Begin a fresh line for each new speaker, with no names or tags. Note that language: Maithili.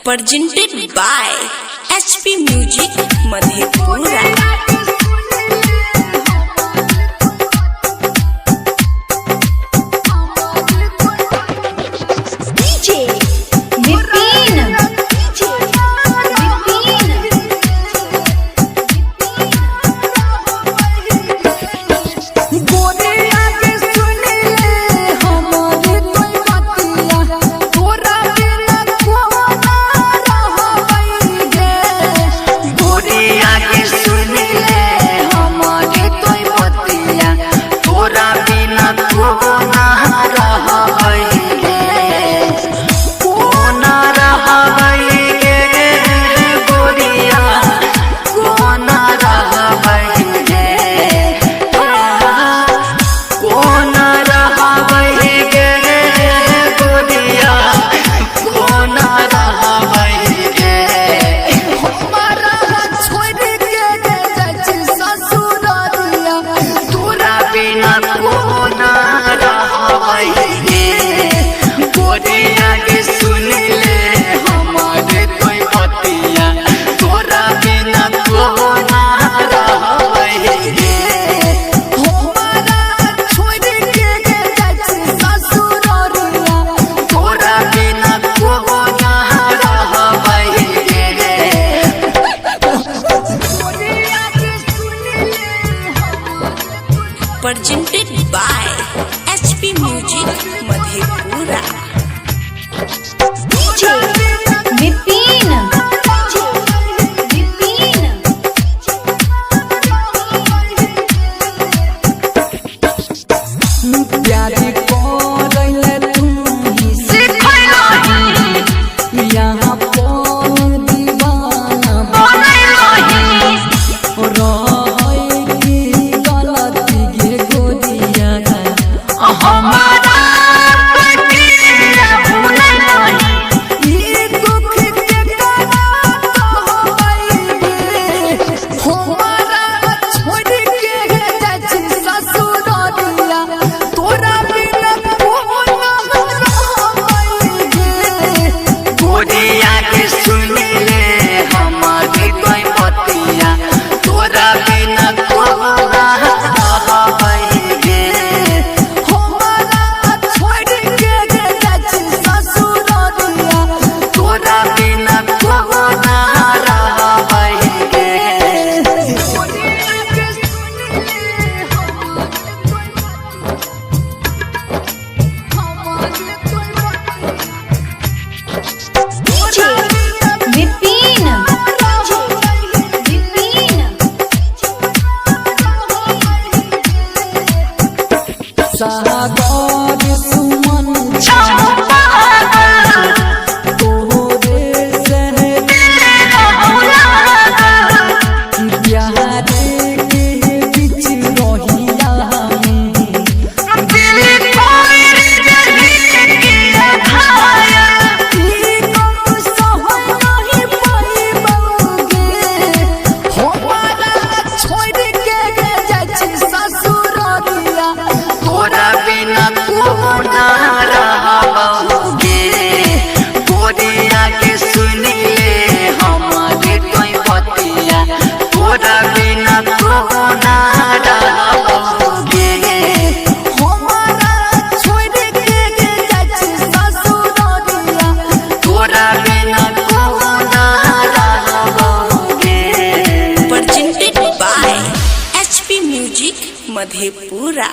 Presented by HP Music Madhepura. DJ
Vipin Vipin
गोरिया के सुन ले हमारी तोय बतिया, तोरा बिना कोना रहबै गे। गोरिया के सुन ले हमारी तोय बतिया, तोरा बिना कोना रहबै गे। कोना रहबै गे गोरिया, कोना रहबै गे। कोना रहबै गे गोरिया, कोना रहबै गे। हमारा छोड़ के जाइ छी ससुररिया, तोरा बिना कोना रहबै गे। गोरिया के सुन ले हमारे तोय बतिया, तोरा बिना कोना रहबै गे। हमारा छोड़ के जाइ छी ससुररिया, तोरा बिना कोना रहबै गे। गोरिया के सुन ले हमारे
Presented by HP Music Madhepura.
DJ Vipin Vipin
प्यार करैले तू ही सिखैलही, यहाँ पर दीवाना बनैलही। रहै की गलती गे गोरिया, हमारा कटिया भुलैलही। ई दुख के करा कहबै गे, हमारा छोड़ के जाइ छी ससुररिया, तोरा बिना कोना रहबै गे। गोरिया के सुन ले हमारी तोय बतिया, तोरा बिना कोना रहबै गे। हमारा छोड़ के जाइ छी ससुररिया, तोरा बिना कोना रहबै गे। गोरिया के सुन ले हमारी तोय
DJ Vipin Vipin
सागर सुमन तोहरे से प्यारे के बीच रहिया में। ई गम सहल नहीं पाइबोगे, हमारा छोड़ के जाइ छी ससुररिया, तोरा बिना कोना रहबोगे। गोरिया के सुन ले हमारे तोय बतिया, तोरा बिना कोना रहबोगे। हमारा छोड़ के जाइ छी ससुररिया, तोरा बिना कोना रहबोगे।
Presented by HP Music Madhepura.